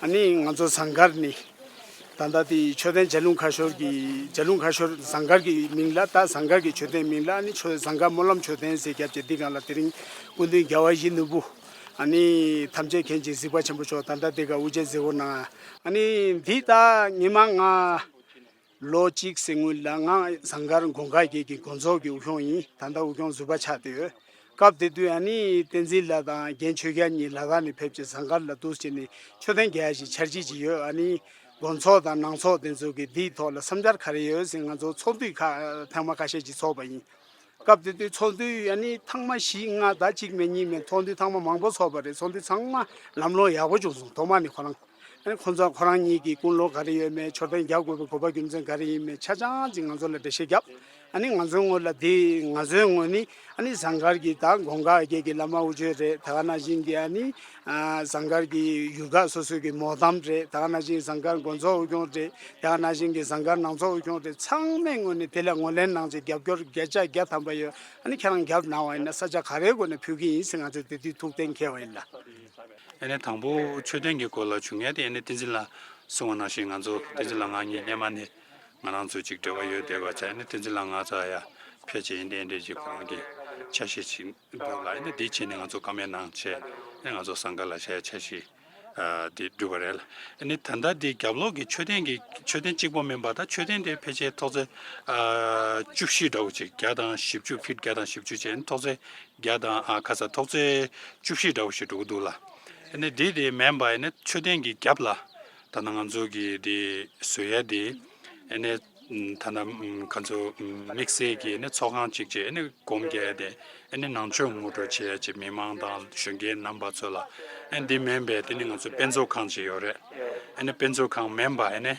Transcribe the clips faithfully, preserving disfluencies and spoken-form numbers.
ཨ་ནི་ང་ཚོ་ཟངས་དཀར་ནི་ད་ལྟ་དེ་མཆོད་རྟེན་རྒྱ་ལུང་ཁ་ཤོར་གྱི་རྒྱ་ལུང་ཁ་ཤོར་ཟངས་དཀར་གྱི་མིང་ལ། ད་ཟངས་དཀར་གྱི་མཆོད་རྟེན་མིང་ལ་ཨ་ནི་མཆོད་ཟངས་དཀར་སྨོན་ལམ་མཆོད་རྟེན་ཟེར་རྒྱབ་ཀྱི་འདི་སྒང་ལ་དེ་རིང་སྐུ་མདུན་རྒྱལ་བ་ཡིད་བཞིན་ནོར་བུ། ཨ་ནི་ཐམས་ཅད་མཁྱེན་ཅིང་གཟིགས་པ་ཆེན་པོ་མཆོག་ད་ལྟ་དེ་ག་དབུ་འབྱེད་མཛད་སྒོ་གནང་། ཨ་ནི་འདི་ད་ཉི་མ་ལྔ་ལོ་གཅིག་ཟིན་སྔོན་ལ་ང་ཟངས་དཀར་དགོན་ཁག་བརྒྱད་ཀྱི་དགོན་ཚོགས་ཀྱི་དབུ་སྐྱོང་ཡིན། ད་ལྟ་དབུ་སྐྱོང་ཟུར་པ་ཆགས་བསྡད་ཡོད། སྐབས་དེ་དུས་ཨ་ནི་བསྟན་འཛིན་ལགས་དང་རྒན་ཆོས་རྒྱལ་གཉིས་ལ་དྭགས་ནས་ཕེབས་ཀྱི་ཟངས་དཀར་ལ་འདུག་བྱས་ནས་མཆོད་རྟེན་རྒྱག་ཡ་ཞིག་འཆར་གཞི་ཅིག་ཡོད། ཨ་ནི་དགོན་ཚོགས་དང་ནང་ཚོགས་དེ་ཚོ་གི་འདིའི་ཐོག་ལ་བསམ་འཆར་ག་རེ་ཡོད་ཟེར་ང་ཚོ་ཚོགས་འདུ་ཁག་ཐེངས་མ་ཁ་ཤས་ཅིག་ཚོགས་པ་ཡིན། སྐབས་དེ་དུས་ཚོགས་འདུ་ཨ་ནི་ཐེངས་མ་བཞི་ལྔ་ད་གཅིག་མེད་གཉིས་མེད་ཚོགས་འདུ་ཐེངས་མ་མང་པོ་ཚོགས་པ་རེད། ཚོགས་འདུ་ཚང་མ་ལམ་ལྷོང་ཡག་པོ་བྱུང་སོང་། ཐོག་མ་ནས་ཁོ་རང་ཨ་ནི་ཁོང་ཚོ་ཁོ་རང་གཉིས་ཀྱི་ཀུན་སློང་ག་རེ་ཡོད་མེད། མཆོད་རྟེན་རྒྱག་དགོས་པའི་དགོས་པ་རྒྱུ་མཚན་ག་རེ་ཡིན་མེད་ཆ་ཚང་ཅིག་ང་ཚོ་ལ་འགྲེལ་བཤད་བརྒྱབ། ཨ་ནི་ང་ཚོའི་ངོས་ལ་དེ་ང་ཚོའི་ངོས་ནི་ཨ་ནི་ཟངས་དཀར་གྱི་ད་དགོན་ཁག་བརྒྱད་ཀྱི་བླ་མ་དབུ་ཆོས་རེད། ད་ག་ནང་བཞིན་གྱི་ཨ་ནི་ཨ་ཟངས་དཀར་གྱི་ཡུལ་ཁག་སོ་སོའི་གི་མོ་དམ་རེད། ད་ག་ནང་བཞིན་ཟངས་དཀར་དགོན་ཚོགས་དབུ་སྐྱོང་རེད། ད་ག་ནང་བཞིན་གྱི་ཟངས་དཀར་ནང་ཚོགས་དབུ་སྐྱོང་རེད། ཚང་མའི་ངོས་ནས་དེ་ལ་ངོས་ལེན་གནང་བྱས་རྒྱབ་སྐྱོར་བརྒྱ་ཆ་བརྒྱ་ཐམ་པ་ཡོད། ཨ་ནི་ཁྱེད་རང་རྒྱབ་གནང་བ་ཡིན་ན་ས་ཆ་ག་རེའི་སྒོ་ནས་ཕུལ་གྱི་ཡིན་ཟེར་ང་ཚོས་དེ་དུས་ཐུགས་གཏན་འཁེལ་བ་ཡིན་ལ། ཨ་ནི་དང་པོ་མཆོད་རྟེན་གྱི་སྐོར་ལ་བྱུང་ཡ་དེ་ཨ་ནི་བསྟན་འཛིན་ལགས་གསུངས་པ་ནང་བཞིན་ང་ཚོ་བསྟན་འཛིན་ལགས་ང་གཉིས་སྔོན་མ་ནས་ང་རང་ཚོ་ཅིག་འབྲེལ་བ་ཡོད་བསྡད་པ་བྱས། ཨ་ནི་བསྟན་འཛིན་ལགས་ང་ཚོ་ཡ་ཕལ་ཆེར་ཨ་ནི་འདི་འདྲ་ཅིག་ཁོ་རང་གི་འཆར་གཞི་ཅིག་འདུག་ལ། ཨ་ནི་འདི་བྱས་ནས་ང་ཚོ་བཀའ་མོལ་གནང་བྱས་ཨ་ནི་ང་ཚོ་ཟངས་དཀར་ལ་བྱས་འཆར་གཞི་ཨ་དེ་བསྒྲུབས་པ་རེད་ལ། ཨ་ནི་ད་ལྟ་འདི་རྒྱབ་ལོགས་ཀྱི་མཆོད་རྟེན་གྱི་མཆོད་རྟེན་གཅིག་པོ་མིན་པ་ད་མཆོད་རྟེན་དེ་ཕལ་ཆེར་ཐོག་ཚད་ཨ་བཅུ་བཞི་འདྲ་བོ་ཅིག་བརྒྱ་དང་བཞི་བཅུ་ཕིཊ་བརྒྱ་དང་བཞི་བཅུ་བྱས། ཨ་ནི་ཐོག་ཚད་བརྒྱ་དང་ཨ་ཁ་ས་ཐོག་ཚད་བཅུ་བཞི་འདྲ་བོ་ཞིག་འགྲོ་གི་འདུག་ལ། ཨ་ནི་འདི་དེ་མིན་པ་ཨ་ནི་མཆོད་རྟེན་གྱི་རྒྱབ་ལ་ད་ལྟ་ང་ཚོ་གི་དེ་བཟོ་ཡ་དེ་ཨ་ནི་ད་ལྟ་ཁ་ཚོ་དམིགས་བསལ་གྱི་ཨ་ནི་ཚོགས་ཁང་གཅིག་བྱས་ཨ་ནི་སྒོམ་རྒྱག་ཡ་དེ། ཨ་ནི་ནང་ཆོས་ངོ་སྤྲོད་བྱེད་ཡ་ཅིག་མི་མང་དང་གཞོན་སྐྱེས་རྣམ་པ་ཚོ་ལ། ཨ་ནི་འདི་མིན་པའི་དེ་ནི་ང་ཚོ་དཔེ་མཛོད་ཁང་ཅིག་ཡོད་རེད། ཨ་ནི་དཔེ་མཛོད་ཁང་མིན་པ་ཨ་ནི་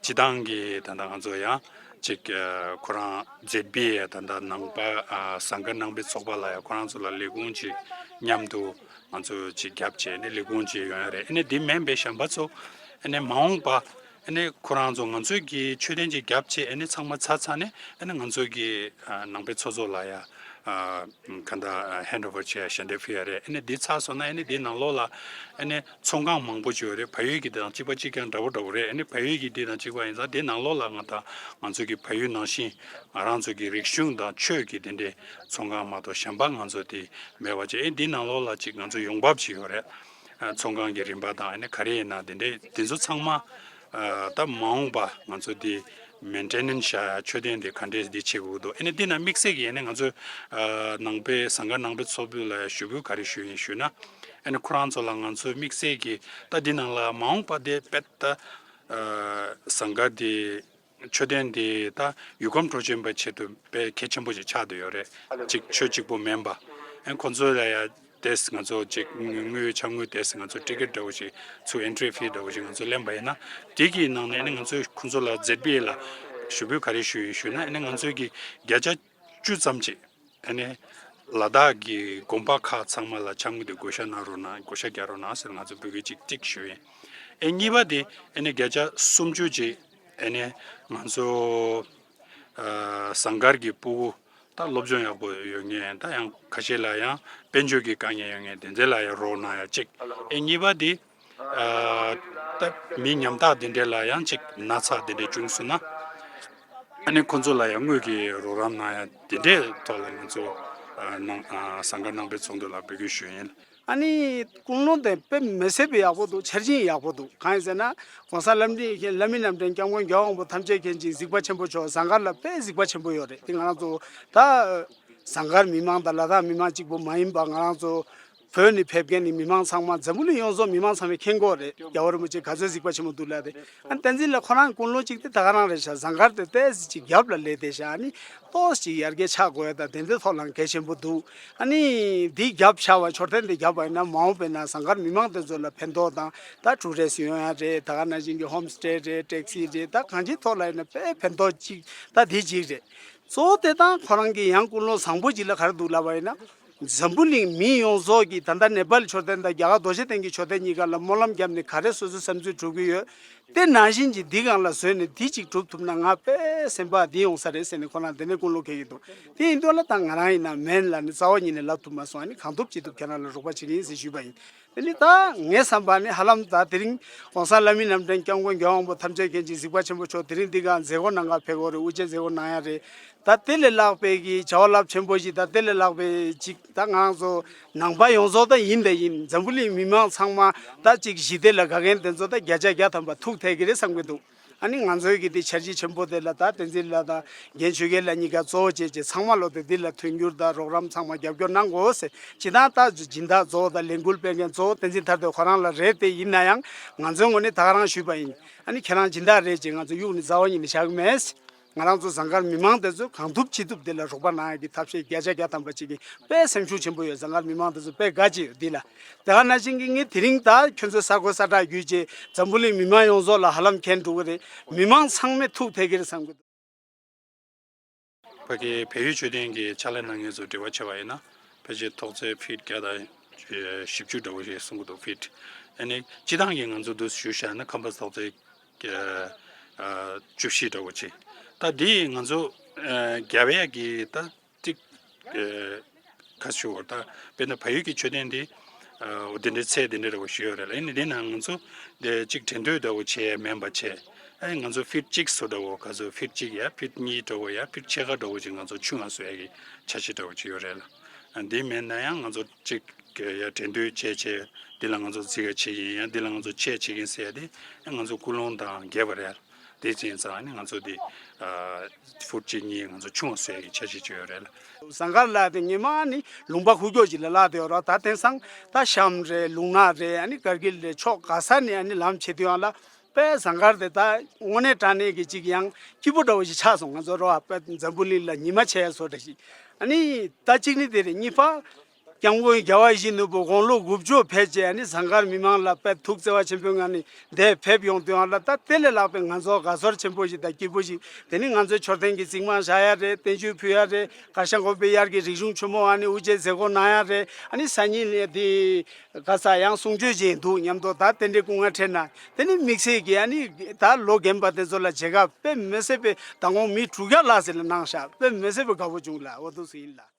སྤྱི་བཏང་གི་ད་ལྟ་ང་ཚོ་ཡང་ཅིག་ཨ་ཁོ་རང་ཛེད་པི་ཨེ་ད་ལྟ་ནང་པ་ཨ་ཟངས་དཀར་ནང་པའི་ཚོགས་པ་ལ་ཡང་ཁོ་རང་ཚོ་ལ་ལས་ཁུངས་ཅིག་མཉམ་དུ་ང་ཚོ་ཅིག་རྒྱབ་བྱས་ཨ་ནི་ལས་ཁུངས་ཅིག་ཡོང་ཡ་རེད། ཨ་ནི་འདི་མིན་པའི་གཞན་པ་ཚོ་ཨ་ནི་མ་འོངས་པ་ཨ་ནི་ཁོ་རང་ཚོ་ང་ཚོས་ཀྱི་མཆོད་རྟེན་ཅིག་རྒྱབ་བྱས་ཨ་ནི་ཚང་མ་ཚར་ཚར་ནས་ཨ་ནི་ང་ཚོས་ཀྱི་ཨ་ནང་པའི་ཚོགས་གཙོ་ལ་ཡ་ཨ་ག་འདྲ་ཧེན་ཨོ་ཝར་བྱས་ཞལ་འདེབས་ཕུལ་ཡ་རེད། ཨ་ནི་འདི་ཚར་སོང་ན་ཨ་ནི་འདི་ནང་ལོགས་ལ་ཨ་ནི་ཚོང་ཁང་མང་པོ་ཅིག་ཡོད་རེད། བལ་ཡུལ་གྱི་འདི་དང་གཅིག་པ་གཅིག་རྐྱང་འདྲ་པོ་འདྲ་པོ་རེད། ཨ་ནི་བལ་ཡུལ་གྱི་འདི་དང་གཅིག་པ་ཡིན་ཙང་འདི་ནང་ལོགས་ལ་ང་དང་ང་ཚོ་གི་བལ་ཡུལ་ནང་བཞིན་ང་རང་ཚོ་གི་རིག་གཞུང་དང་ཆོས་ཀྱི་འདི་འདྲའི་ཚོང་ཁང་མ་གཏོགས་གཞན་པ་ང་ཚོ་དེ་མེད་པ་བྱས། ཨ་འདི་ནང་ལོགས་ལ་ཅིག་ང་ཚོ་ཡོང་འབབ་ཅིག་ཡོད་རེད། ཚོང་ཁང་གི་རིན་པ་དང་ཨ་ནི་ག་རེ་ཡིན་ན་དེ་འདྲའི་དེ་ཚོ་ཚང་མ་ད་མ་འོངས་པ་ང་ཚོ་དེ་མེན་ཊེ་ནན་སི་བྱ་ཡ་མཆོད་རྟེན་དེ་ག་འདྲས་འདི་བྱེད་དགོས་འདུག་ཨ་ནི་འདི་ན་དམིགས་བསལ་གྱི་ཨ་ནི་ང་ཚོ་ནང་པའི་ཟངས་དཀར་ནང་པའི་ཚོགས་པ་ལ་ཞུ་འབོད་ག་རེ་ཞུ་ཡིན་ཞུས་ན། ཨ་ནི་ཁོ་རང་ཚོ་ལ་ང་ཚོ་དམིགས་བསལ་གྱི་ད་འདི་ནང་ལ་མ་འོངས་པ་དེ་དཔེ་ད་ཟངས་དཀར་དེ། མཆོད་རྟེན་འདི་ད་ཡུལ་ཁམས་འཕྲོད་བཅོམ་པའི་ཆེད་དུ་དཔེ་གལ་ཆེན་པོ་ཞིག་ཆགས་བསྡད་ཡོད་རེད། གཅིག་ཆོས་གཅིག་པོ་མིན་པ། ཨ་ཁོང་ཚོ་ལ་ཡ་ཏེས་ང་ཚོ་གཅིག་དངུལ་ཕྱག་དངུལ་ཏེས་ང་ཚོ་ཊི་ཀེ་ཊི་འདྲ་བོ་ཞིག་ཚུར་ཨེན་ཊི་རི་ཕི་འདྲ་བོ་ཞིག་ང་ཚོ་ལེན་པ་ཡིན་ན། དེ་གི་ནང་ནས་ནི་ང་ཚོས་ཁོང་ཚོ་ལ་ཛེད་པི་ཨེ་ལ་ཞུ་འབོད་ག་རེ་ཞུ་ཡིན་ཞུ་ན། ཨ་ནི་ང་ཚོས་ཀྱི་བརྒྱ་ཆ་བཅུ་ཙམ་ཅིག་ཨ་ནི་ལ་དྭགས་ཀྱི་དགོན་པ་ཁག་ཚང་མ་ལ་ཕྱག་དངུལ་དེ་བགོ་བཤའ་གནང་རོགས་གནང་། བགོ་བཤའ་རྒྱག་རོགས་གནང་ཟེར་ང་ཚོ་འབོད་སྐུལ་གཅིག་གཅིག་ཞུ་ཡིན། ཨེ་གཉིས་པ་དེ་ཨ་ནི་བརྒྱ་ཆ་སུམ་ཅུ་ཅིག་ཨ་ནི་ང་ཚོ་ཨ་ཟངས་དཀར་གྱི་སྤུ་གུ་ད་སློབ་སྦྱོང་ཡག་པོ་ཡོད་མཁན། ད་ཡང་ཁ་ཤས་ལ་ཡང་དཔལ་འབྱོར་གྱི་དཀའ་ངལ་ཡོད་མཁན་དེ་འདྲ་ལ་ཡང་རོགས་གནང་ཡ་གཅིག་ཨེ་གཉིས་པ་དེ་ཨ་ད་མི་ཉམ་ཐག་དེ་འདྲ་ལ་ཡང་གཅིག་ན་ཚ་དེ་འདྲ་བྱུང་སོང་ན། ཨ་ནི་ཁོང་ཚོ་ལ་ཡང་དངུལ་གྱི་རོགས་རམ་གནང་ཡ་དེ་འདྲའི་ཐོག་ལ་ང་ཚོ་ཨ་ནང་ཨ་ཟངས་དཀར་ནང་པའི་ཚོགས་འདུ་ལ་འབོད་སྐུལ་ཞུ་ཡིན། ཨ་ནི་ཀུན་སློང་དེ་དཔེ་མི་སྲིད་པའི་ཡག་པོ་འདུག་འཆར་ཅན་ཡག་པོ་འདུག་གང་ཡིན་ཟེར་ན། ༸གོང་ས་བླ་མ་བླ་མའི་རྣམ་འདྲེན་སྐྱབས་མགོན་རྒྱལ་བ་དབང་པོ་ཐམས་ཅད་མཁྱེན་ཅིང་གཟིགས་པ་ཆེན་པོ་མཆོག་ཟངས་དཀར་ལ་དཔེ་གཟིགས་པ་ཆེན་པོ་ཡོད་རེད། དེ་ང་རང་ཚོ་ད་ཟངས་དཀར་མི་མང་དང་ལ་དྭགས་མི་མང་གཅིག་པོ་མ་ཡིན་པ། ང་རང་ཚོ་བོད་ནས་ཕེབས་མཁན་ནི་མི་མང་ཚང་མ། འཛམ་བུ་གླིང་ཡོངས་རྫོགས་མི་མང་ཚང་མས་མཁྱེན་གྱི་ཡོད་རེད། རྒྱལ་བ་རིན་པོ་ཆེ་ག་ཚོད་གཟིགས་པ་ཆེན་པོ་འདུག་ལབ་དེ། ཨ་བསྟན་འཛིན་ལགས་ཁོ་རང་ཀུན་སློང་གཅིག་དེ་ད་ག་རང་རེད་ཤག་ཟངས་དཀར་དེ་ཏོག་ཙམ་ཅིག་རྒྱབ་ལ་སླེབས་བསྡད་ཤག་ཨ་ནི་ཏོག་ཙམ་ཅིག་ཡར་རྒྱས་ཆགས་དགོས་ཡ་ད་དེ་འདྲའི་ཐོག་ལ་གལ་ཆེན་པོ་འདུག་ཨ་ནི་འདི་རྒྱབ་ཆགས་པ། མཆོད་རྟེན་འདི་རྒྱབ་པ་ཡིན་ན་མ་འོངས་པའི་ནང་ཟངས་དཀར་མི་མང་དེ་ཚོ་ལ་ཕན་ཐོགས་དང་། ད་ཊུ་རི་སི་ཊི་ཡོང་ཡ་རེད། ད་ག་ནང་བཞིན་གྱི་ཧོམ་སི་ཊེ་རེད། ཊེག་སི་རེད། ད་གང་ཅིའི་ཐོག་ལ་ཡིན་ན་དཔེ་ཕན་ཐོགས་ཅིག་ད་འདི་གཅིག་རེད། གཙོ་བོ་དེ་དང་ཁོ་རང་གི་ཡང་ཀུན་སློང་བཟང་པོ་ཅིག་ལ་ག་རེ་འདུག་ལབ་པ་ཡིན་ན། འཛམ་བུ་གླིང་མི་ཡོངས་རྫོགས་ཀྱིས་ད་ལྟ་ནེ་པཱལ་མཆོད་རྟེན་དང་རྒྱ་གར་རྡོ་རྗེ་གདན་གྱི་མཆོད་རྟེན་གཉིས་ཀ་ལ་སྨོན་ལམ་བརྒྱབ་ནས་ག་རེ་སོ་སོའི་བསམ་ཚུལ་སྒྲུབ་ཀྱི་ཡོད། དེ་ནང་བཞིན་གྱི་འདི་སྒང་ལ་བཟོས་ནས་འདི་གཅིག་གྲུབ་ཐུབ་ན་ང་དཔེ་སེམས་པ་བདེ་ཡོང་ས་རེད་ཟེར་ནས་ཁོ་རང་དེ་ནས་ཀུན་སློང་འཁྱེར་གྱི་འདུག་དེ་ཡིན་དུས་ལ་ད་ང་རང་ཡིན་ན་མེད་ལ་ནི་རྩ་བ་ཉིད་ནས་ལབ་ཐུབ་མ་སོང་། ཨ་ནི་གང་ཐུབ་ཅི་ཐུབ་ཁྱེད་རང་ལ་རོགས་པ་བྱེད་ཀྱི་ཡིན་ཟེར་ཞུས་པ་ཡིན། དེ་ནི་ད་ངའི་བསམ་པ་ནི་ཧ་ལམ་ད་དེ་རིང་གོང་ས་ལྷ་མིའི་རྣམ་འདྲེན་སྐྱབས་མགོན་རྒྱལ་བ་དབང་པོ་ཐམས་ཅད་མཁྱེན་ཅིང་གཟིགས་པ་ཆེན་པོ་མཆོག་དེ་རིང་འདི་ག་མཛད་སྒོ་གནང་ག་ཕེབས་ཀྱི་ཡོད་རེད། དབུ་འབྱེད་མཛད་སྒོ་གནང་ཡ་རེད། ད་དེ་ལས་ལྷག་པའི་གི་བྱ་བ་རླབས་ཆེན་པོ་ཞིག་ད་དེ་ལས་ལྷག་པའི་ཅིག་ད་ང་རང་ཚོ་ནང་པ་ཡོངས་རྫོགས་ད་ཡིན་ད་ཡིན། འཛམ་བུ་གླིང་མི་མང་ཚང་མ་ད་ཅིག་ཞི་བདེ་ལ་དགའ་མཁན་དེ་ཚོ་ད་བརྒྱ་ཆ་བརྒྱ་ཐམ་པ་ཐུག་ཐེག་གི་རེད་བསམ་གི་འདུག་ཨ་ནི་ང་ཚོའི་གི་དེ་འཆར་གཞི་ཆེན་པོ་དེ་ལ་ད་བསྟན་འཛིན་ལགས་དང་རྒན་ཆོས་རྒྱལ་ལགས་གཉིས་ཀ་གཙོ་བོ་བྱས་བྱས་ཚང་མ་ལོ་དེ་འདི་ལ་མཐུན་འགྱུར་དང་རོགས་རམ་ཚང་མ་རྒྱབ་སྐྱོར་གནང་དགོས་ཟེར། སྤྱིར་བཏང་ད་སྦྱིན་བདག་གཙོ་བོ་དང་ལས་འགུལ་སྤེལ་མཁན་གཙོ་བོ་བསྟན་འཛིན་ཐར་རྡོ་ཁོ་རང་ལ་རེད། དེ་ཡིན་ན་ཡང་ང་ཚོའི་ངོས་ནས་ད་ག་རང་ཞུས་པ་ཡིན། ཨ་ནི་ཁྱེད་རང་སྦྱིན་བདག་རེད་ཅེས་ང་ཚོ་གཡུག་ནས་རྩ་བ་ཉིད་ནས་བཞག་གི་མེད། ང་རང་ཚོ་ཟངས་དཀར་མི་མང་དེ་ཚོས་གང་ཐུབ་ཅི་ཐུབ་དེ་ལ་རོགས་པ་གནང་ཡ་གི་ཐབས་ཤེས་བརྒྱ་ཆ་བརྒྱ་ཐམ་པ་བྱེད་ཀྱི་དཔེ་སེམས་ཤུགས་ཆེན་པོ་ཡོད། ཟངས་དཀར་མི་མང་དེ་ཚོ་དཔེ་དགའ་ཅིག་ཡོད་འདི་ལ། དེ་ག་ནང་བཞིན་གྱི་ངས་དེ་རིང་ད་ཁྱོད་ཚོའི་ས་གོ་ས་བསྒྲགས་བརྒྱུད་བྱས་འཛམ་བུ་གླིང་མི་མང་ཡོངས་རྫོགས་ལ་ཧ་ལམ་མཁྱེན་འགྲོ་གི་རེད། མི་མང་ཚང་མས་ཐུག་ཐེག་གི་རེད་བསམ་གི་འདུག་ཕ་གི་བལ་ཡུལ་མཆོད་རྟེན་གྱི་ཕྱག་ལས་གནང་མཁན་ཚོ་འབྲེལ་བ་བྱས་པ་ཡིན་ན་ཕལ་ཆེར་ཐོག་བརྩེགས་ཕིཊ་བརྒྱ་དང་བཞི་བཅུ་འདྲ་བོ་ཞིག་གསུང་གི་འདུག་ཕིཊ། ཨ་ནི་སྤྱི་བཏང་གི་ང་ཚོ་འདུ་ཞུ་བཞག་ན་ཁམས་པ་ཐོག་བརྩེགས་བཅུ་བཞི་འདྲ་བོ་ཅིག་ད་འདི་ང་ཚོ་རྒྱབ་ཡ་གི་ད་ཏིག་ཁ་ཤོར་བ་ད་དཔེར་ན་བལ་ཡུལ་གྱི་མཆོད་རྟེན་འདི་འོ་དེ་འདྲའི་ཚད་དེ་འདྲ་འདྲ་བོ་ཞིག་ཡོད་རེད་ལ། ཡིན་ནའི་འདི་ན་ང་ཚོ་འདི་གཅིག་འགྲན་བསྡུར་འདྲ་བོ་བྱས་མིན་པ་བྱས། ཨ་ནི་ང་ཚོ་ཕིཊ་གཅིག་བཟོ་འདྲ་བོ་ག་ཚོད་ཕིཊ་གཅིག་ཡ་ཕིཊ་གཉིས་འདྲ་བོ་ཡ་ཕིཊ་ཕྱེད་ཀ་འདྲ་བོ་ཅིག་ང་ཚོ་ཆུང་ང་བཟོ་ཡ་གི་འཆར་གཞི་འདྲ་བོ་ཅིག་ཡོད་རེད་ལ། འདི་མིན་ན་ཡང་ང་ཚོ་གཅིག་ཡ་འགྲན་བསྡུར་བྱས་བྱས་འདི་ལ་ང་ཚོ་རྩིས་ཀ་བྱེད་ཀྱི་ཡིན། ཡང་འདི་ལ་ང་ཚོ་ཆེད་བྱེད་ཀྱི་ཡིན་ཟེར་ཡ་དེ་ང་ཚོ་ཀུན་སློང་དང་འགལ་བ་རེད། དེ་ཡིན་ཙང་ནི་ང་ཚོ་འདི་ཕིཊ་གཅིག་གཉིས་ང་ཚོ་ཆུང་བ་བཟོ་ཡ་གི་འཆར་གཞི་ཅིག་ཡོད་རེད་ལ། ཟངས་དཀར་ལ་དེ་ཉི་མ་ནི་ལུང་པ་ཁུག་ཀྱོག་ཅིག་ལ་བརླག་བསྡད་ཡོད་རེད། ད་དེང་སང་ད་གཤམ་རེད། ལུང་ནག་རེད། ཨ་ནི་དཀར་དཀྱིལ་རེད། ཕྱོགས་ག་ས་ནས་ཨ་ནི་ལམ་བྱེད་དུས་ཡང་ལ་དཔེ་ཟངས་དཀར་དེ་ད་དངོས་གནས་དྲང་གནས་ཀྱི་ཅིག་ཡང་སྐྱིད་པོ་འདྲ་བོ་ཞིག་ཆགས་སོང་། ང་ཚོ་རོ་ཨ་དཔེ་འཛམ་བུ་གླིང་ལ་ཉི་མ་ཆེ་བཟོ་འདྲ་ཞིག་ཨ་ནི་ད་གཅིག་ནི་དེ་རེད། གཉིས་པ། སྐྱབས་མགོན་རྒྱལ་བ་ཡིད་བཞིན་ནོར་བུ་དགུང་ལོ་དགུ་བཅུ་ཕེབས་རྗེས་ཨ་ནི་ཟངས་དཀར་མི་མང་ལ་དཔེ་ཐུགས་བརྩེ་བ་ཆེན་པོའི་ངང་ནས་འདིར་ཕེབས་ཡོང་དུས་ཡང་ལ་ད་དེ་ལས་ལྷག་པའི་ང་ཚོ་དགའ་ཚོར་ཆེན་པོ་ཞིག་དང་སྐྱིད་པོ་ཞིག་དེ་ནི་ང་ཚོའི་མཆོད་རྟེན་གྱི་རྩིག་རྨང་བཞག་ཡ་རེད། རྟེན་མཆོད་ཕུལ་ཡ་རེད། གར་ཞང་གོང་འཕེལ་དབྱར་གྱི་རིག་གཞུང་ཆེན་མོ་ཨ་ནི་དབུ་འབྱེད་མཛད་སྒོ་གནང་ཡ་རེད། ཨ་ནི་སང་ཉིན་ལས་དེ་ག་ས་ཡང་གསུང་ཆོས་ཅིག་འདུག་མཉམ་དུ་ད་དེ་འདྲའི་སྐུ་ངལ་འཕྲད་ན་དེ་ནི་དམིགས་བསལ་གྱི་ཨ་ནི་ད་ལོ་རྒན་པ་དེ་ཚོ་ལ་མཇལ་ཁ་དཔེ་མི་སྲིད་པའི་མདང་དགོང་མི་དྲུག་བརྒྱ་ལྷག་ཙམ་ལ་གནང་ཤག་དཔེ་མི་སྲིད་པའི་དགའ་པོ་བྱུང་ལ་འོ་འདུག་སེ་ཡིན་ལ།